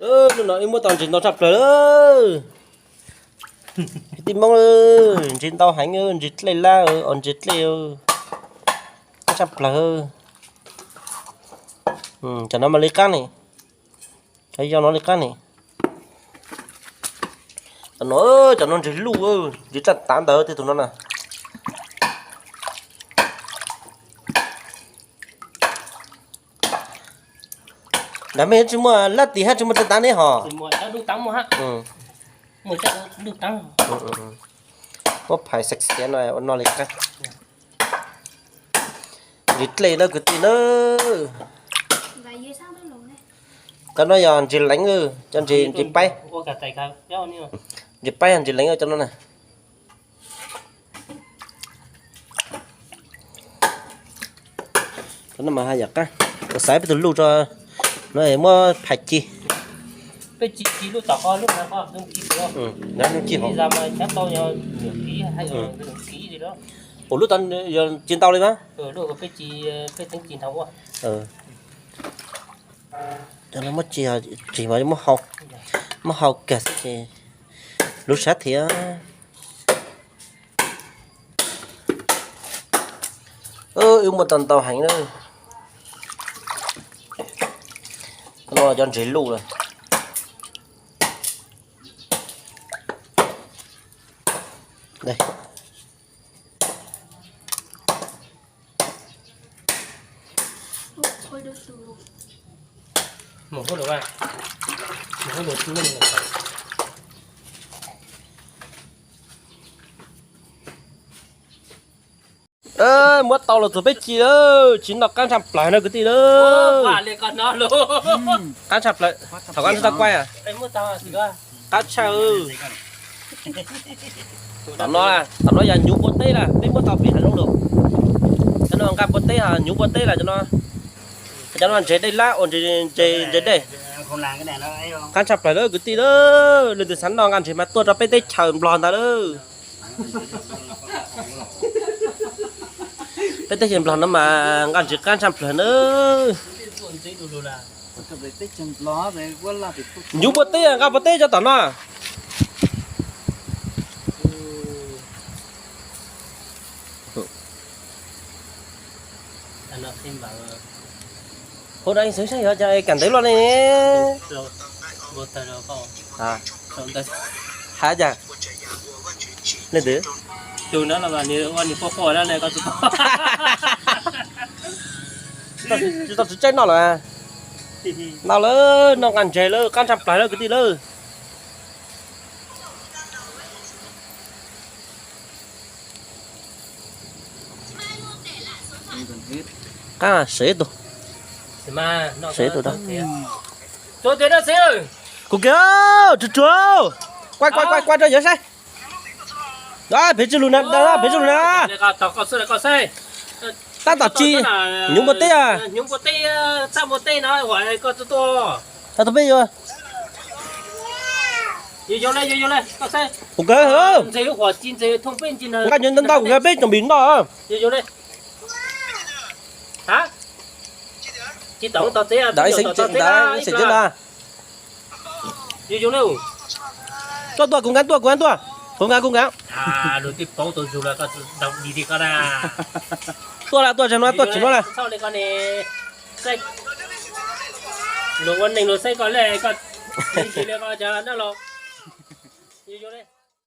Hnub no wb muab tau ntses ntau tshaj plaws lawm. Kwv tij Hmoob, ntses ntau heev, ntses dlej lab os, ntses dlej, qab tshaj plaws. Cov no mas li qab ne, cov yau no li qab ne. Cov no, cov no ntses luj, ntses raj tav ntawd tej tus no na. Nrad mej tsis muaj lab tim hab tsis muaj raj tav ne hos? Muab phais xav xiav no ua no li qab. Ntses dlej na kwv tij na. Cov no yog ntses leev, cov ntses, ntses paib. Ntses paib yog ntses leev cov no na. Cov no mas haj yam qab, kuv xaiv peb tus luj tso, no muab phais ci. Peb ci, ci lub tom qo lub na, ci hov. Ua lub tod yog ci ntau li mas. Cov no muab ci, tsis mas muab hau, muab hau kawg xwb ces luv sab thiab. Wb muaj tau ntau heev na. No cov ntses luj lawm. Muab tau los txog peb ci lawm, tsis noj qab tshaj plaws no kwv tij lawm. Qab tshaj plaws, thaum koj tsis tau kuaj, qab tshaj. Tom no, tom no yog nyuv npua teb na, peb muab tau pem hav zoov lawm. Cov no nqaj npua teb, nyuv npua teb lawm cov no. Cov no ntses dej lab uas ntses dej. Qab tshaj plaws lawm kwv tij lawm, leej twg xav noj nqaj ntses mas tuaj rau peb teb chaws Nplog ntag lawm. Peb teb chaws Nplog no mas nqaj ntses qab tshaj plaws na. Nyuv npua teb, nqaj npua teb cov tom no. Hu da xwv saib yog cas kam ntev luaj ne. Has cas leej twg? Tsis tau txwv tsaib noj lawm. Noj lawm, noj nqaj ntses lawm, qab tshaj plaws lawm kwv tij lawm. Qab sev tus, sev tus da. Kuv kiag, tsuag tsuag, kuaj kuaj kuaj kuaj rau yawg saib. Peb tsis lus na, peb tsis lus na. Tab tom ci, nyuv npua teb. Tab tom peb yuav. Kuv kiag, nqaj ntses ntau ntau kuv kiag peb cov npis noj. Tuaj tuaj kuv nkav tuaj kuv nkav tuaj, kuv nkav kuv nkav. Tuaj la tuaj tsev no tuaj tsis muaj la. Luag ua neeg luag saib koj le, koj ntsis li koj cov noj los.